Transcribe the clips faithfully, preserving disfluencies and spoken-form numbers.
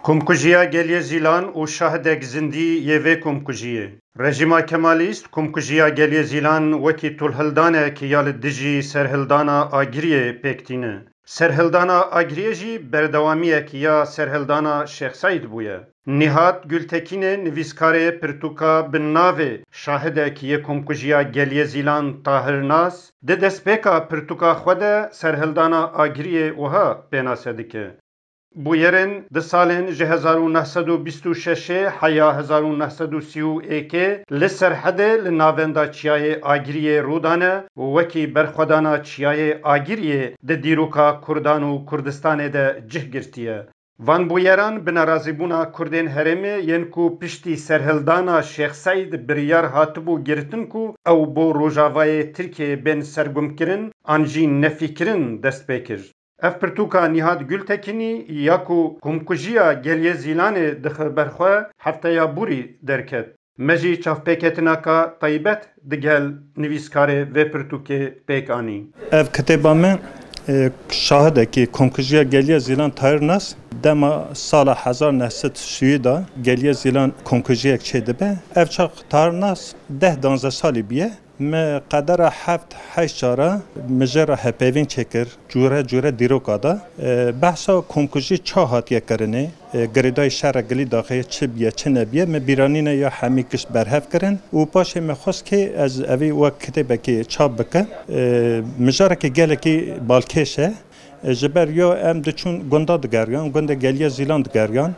Komkujiya Geliyê Zîlan û şahidek zindî yê vê komkujiyê. Rejîma Kemalîst komkujiya Geliyê Zîlan wekî tolhildanek ya li dijî serhildana Agiriyê pêk tîne. Serhildana Agiriyê jî berdewamiyek ya serhildana Şêx Seîd bûye. Nîhat Gultekînê nivîskarê pirtûka bi navê Şahidek yê Komkujiya Geliyê Zîlan Tahir Nas di destpêka pirtûka xwe de serhildana Agiriyê wiha pênase dike. Bûyerên di salên ji hezar û neh sed û bîst û şeş heya hezar û neh sed û sî û yek li Serhedê li navenda Çiyayê Agiriyê rû dane û wekî berxwedana Çiyayê Agiriyê di dîroka Kurdan û Kurdistanê de cih girtiye. Van bûyeran bi nerazîbûna Kurdên herêmê yên ku piştî serhildana Şêx Seîd biryar hatibû girtin ku ew bo Rojavayê Tirkiyeyê bên sergumkirin an jî nefîkirin dest pê kir. Ev pirtûka Nîhat Gultekinî ya ku Komkujiya Geliyê Zîlanê dixe ber xwe, hefteya borî derket. Me jî çavpêketineka taybet digel nivîskarê vê pirtûkê pêk anî. Ev kitêba min, e, Şahidek yê Komkujiya Geliyê Zîlan Tahir Nas, dema sala hezar neh sed sî de Geliyê Zîlan komkujiyek çêdibe. Ev çax Tahir Nas deh danzdeh salî bûye. Me qedera heft heşt cara mi jê re hepêvîn çêkir, cûre cûre dîroka da. E, behsa komkujî ça hatiye kirinê, e, girêdayî şerê gilî daxê çi biye, çi nebiye, me bîranîne ya hemî gişt berhev kirin û paşê me xwest kê ez evî wek kitêbekê çap bikim. E, mijarekê gelekî balkêş e. E, ji ber ya em diçûn gunda digeriyan, gundê Geliyê Zîlan digeriyan.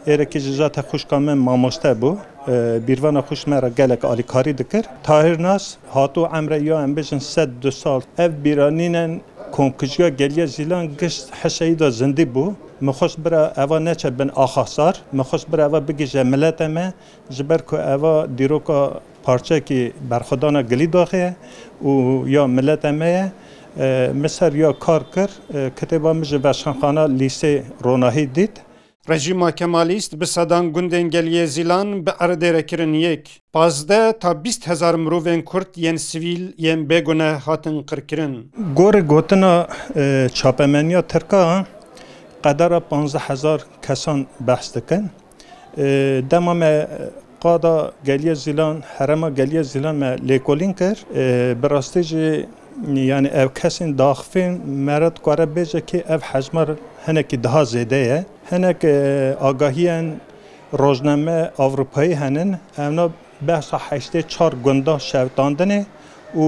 Êrekî jî zaten xwişka min mamoste bû. E, bîrvana xwişk me re gelek alîkarî dikir. Tahir Nas hatû emre ya em bêjin sed du sal. Ev bîranînen komkujiya Geliyê Zîlan gişt hişeyî de zindî bû. Min xwest bira eva neçe bin axasar. Min xwest bira eva bigihîje milete me. Ji ber ku eva dîroka parçekî berxwedana gilî daxê ye û ya milete me ye, e, min ser ya kar kir, e, kitêba min ji veşanxana Lîsê Ronahî dît. Rejîma Kemalîst bi sedan gundên Geliyê Zîlan bi erdê re kirin yek. Pazdeh ta bîst hezar mirovên Kurd yên sivîl yên bêguneh hatin qirkirin. Gorî gotina, e, çapemeniya Tirka, qedera panzdeh hezar kesan behs dikin. E, dema me qada Geliyê Zîlan, herêma Geliyê Zîlan me lêkolîn kir. E, bi rastî jî, yanî ev kesên daxifîn me re dikare bêje kê ev hejmar hinekî daha zêde ye. Hinek, e, agahiyên rojname Ewropayî henin, evna behsa heştê çar gunda şewitandinê û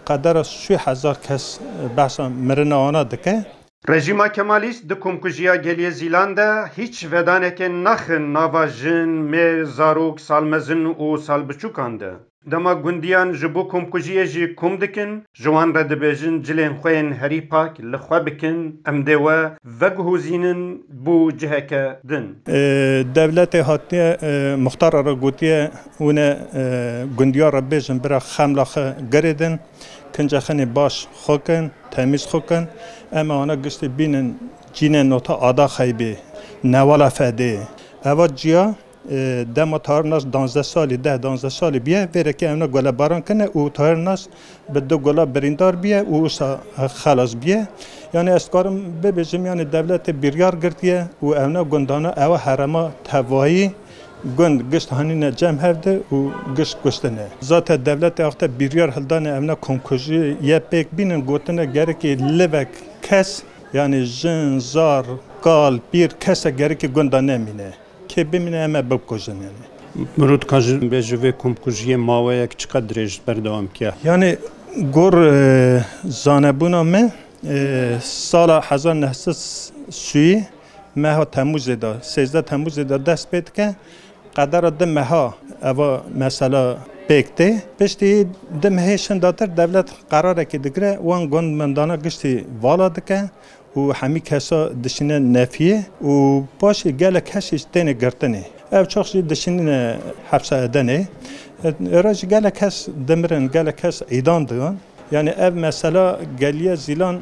qedera sî hezar kes behsa mirina wana dike. Rejîma Kemalîst di komkujiya Geliyê Zîlan de hîç vedanekê naxin nava jin, mêr, zarok, salmezin û salbiçûkan de. Dema gundiyan ji bo komkujiyê jî kom dikin, ji wan re dibêjin cilên xwe yên herî pak li xwe bikin, em dê we veguhozînin bo ciheke din. E, dewletê hatiye, e, muxtara re gotiye, hûn e, e, gundiya re bêjin bira xemla xwe girêdin, kinca xinê baş xwe kin, temîz xwe kin. Em ê wana giştî bînin cînê nota Ada Xeybê, Newala Fedê. Eva ciya, e, dema Tahir Nas danzdeh salî, deh danzdeh salî bûye, vêrekê evna golebaran kine û Tahir Nas bi du gola birîndar bûye û wisa xelas bûye. Yanî ez dikarim bibêjim, yanî dewletê biryar girtiye û evna gundana ewa herema tevayî gund gişt hanîne cem hevde û gişt kuştine. Zaten dewletê axte biryar hildane evna komkujî ye pêk bînin, gotine gerekê livek kes, yanî jin, zar, kal, pîr, kese gerekê gunda nemîne. Kê bimîne em ê bibkujin yanî. Mirov dikare bê ji vê komkujiyê maweyek çiqas dirêj berdewam kiya? Yanî gor, e, zanebûna me, e, sala hezar neh sed sî meha Temmûzê de, sêzdeh Temmûzê de dest pê dike. Qedera du meha eva mesela pêk tê. Piştî du mehê şindatir dewlet qerarekê digire, wan gundmendana giştî vala dike û hemî kesa dişîne nefiyê û paşê gelek kes jî têne girtinê. Ev çax jî dişînine hepsa Edenê. Êra jî gelek kes dimirin, gelek kes îdam diyan. Yanî ev mesela Geliyê Zîlan,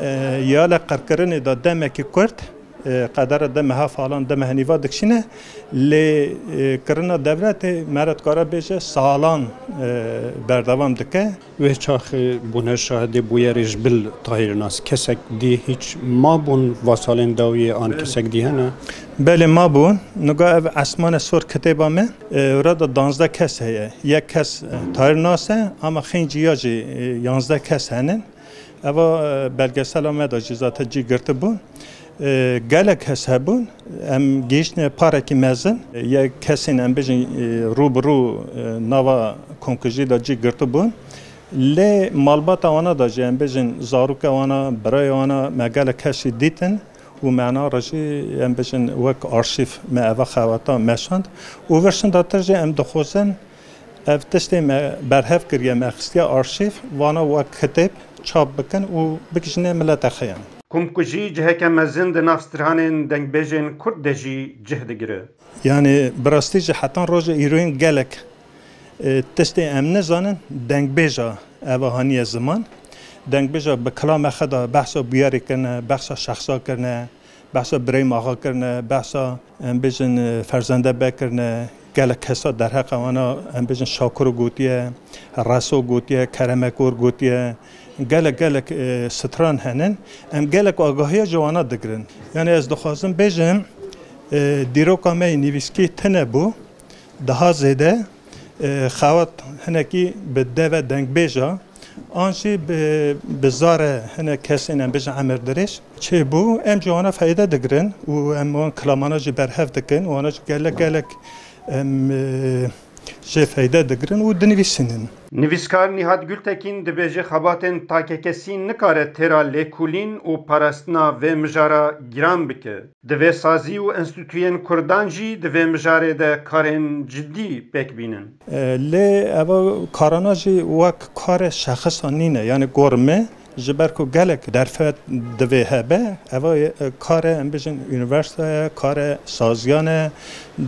e, ya li qirkirinê de demekî kurt, E, qedera de meha falan de meha nîva dikişîne, lê, e, kirina dewletê me re dikare bêje salan, e, berdewam dike. Wê çaxê bûne şahidê bûyerê ji bil Tahir Nas. Kesek dî hîç mabûn va salên dawiyê an Belê. Kesek dî hene? Belê mabûn. Niga ev Esmane Sor kitêba me, e, ora da danzdeh kes heye. Yek kes, e, Tahir Nas e, ama xêncî ya jî, e, yanzdeh kes henin. Eva, e, belgesela me de jî zaten cî girtibûn. E, gelek kes hebûn. Em gihîştine parekî mezin. E, yek kesên em bêjin, e, rû bi rû, e, nava komkujî de cî girtibûn. Lê malbata wana de jî em bêjin zarokê wana, birayê wana me gelek kesî dîtin û me ena re jî em bêjin wek arşîv me eva xewata meşand. Û vir şindatir jî em dixwazin ev tiştê me berhev kiriye, me xistiye arşîv, vana wek kitêb çap bikin û bikişîne milete xeyan. Komkujî ciheke mezin di nav stranên dengbêjên kurd de jî cih digire. Yanî bi rastî jî hetan roja îroyîn gelek, e, tiştê em nizanin, dengbêja eva haniye ziman. Dengbêja bi kilame xwe de behsa bûyerê kirine, behsa şexsa kirine, behsa Birêyim Axa kirine, behsa, em bêjin, e, Ferzende Beg kirine, gelek kesa derheqa wana, em bêjin Şakiro gotiye, Reso gotiye, Keremekor gotiye, gelek, gelek, e, stran henin. Em gelek agahiya ji wana digirin. Yanî ez dixwazim bêjim, e, dîroka me yê nivîskî tune bû, daha zêde, e, xewat hinekî bi deve dengbêja, an jî bi, bi zare hinek kesên em bêjin emirdirêj çêbû. Em ji wana feyde digirin û em wan kilamana jî berhev dikin. Wana jî gelek, gelek em, e, jê feyde digirin û dinivîsînin. Nivîskar Nîhat Gultekîn dibêje xebatên takekesî nikare têra lêkolîn û parastina vê mijara giran bike. Divê sazî û enstîtuyên kurdan jî di vê mijarê de karên cidî pêk bînin. E, lê eva karana jî wek karê şexisa nîne, yanî gor me, ji ber ku gelek derfet divê hebe, eva, e, karê, em bêjin, unîversîte ye, karê saziyan e,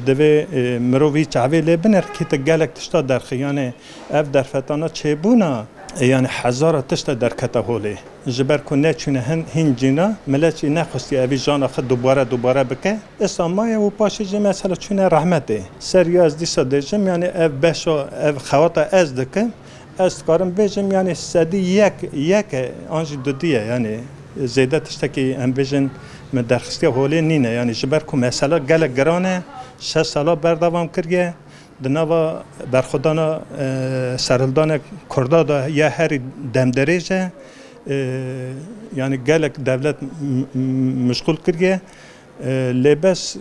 divê, e, mirov wî çavê lê bine, rikîte gelek tişta derxî, yanî ev derfetana çêbûna, e, yanî hezara tişta derkete holê. Ji ber ku neçûne hin, hîn cîna, milet jî nexwestiye evî jana xwe dubare, dubare bike. Esa maye û paşê jî mesela çûne rehmetê. Ser ya ez dîsa dêjim, yanî ev beşa, ev xewata ez dikim. Ez dikarim bêjim, yanî sedî yek, yek e, an jî dudî ye, yanî zêde tiştekî em bêjin min derxistiye holê nîne. Yanî ji ber ku mesela gelek giran e, şeş sala berdewam kiriye. Di nava berxwedana, e, serhildanek Kurda de ya herî demdirêj e, e, yanî gelek dewlet m-, m-, mişxûl kiriye, e, lê bes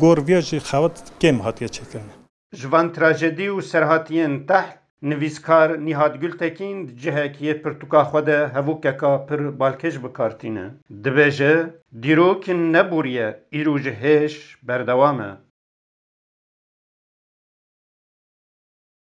gor viya jî xewat kêm hatiye çêkirin. Ji van trajedî û serhatiyên tehl, nivîskar Nîhat Gultekîn di cihek yê pirtûka xwe de hevokeka pir balkêş bi kar tîne. Dibêje, dîrok nebûriye, îro jî hêj berdewam e.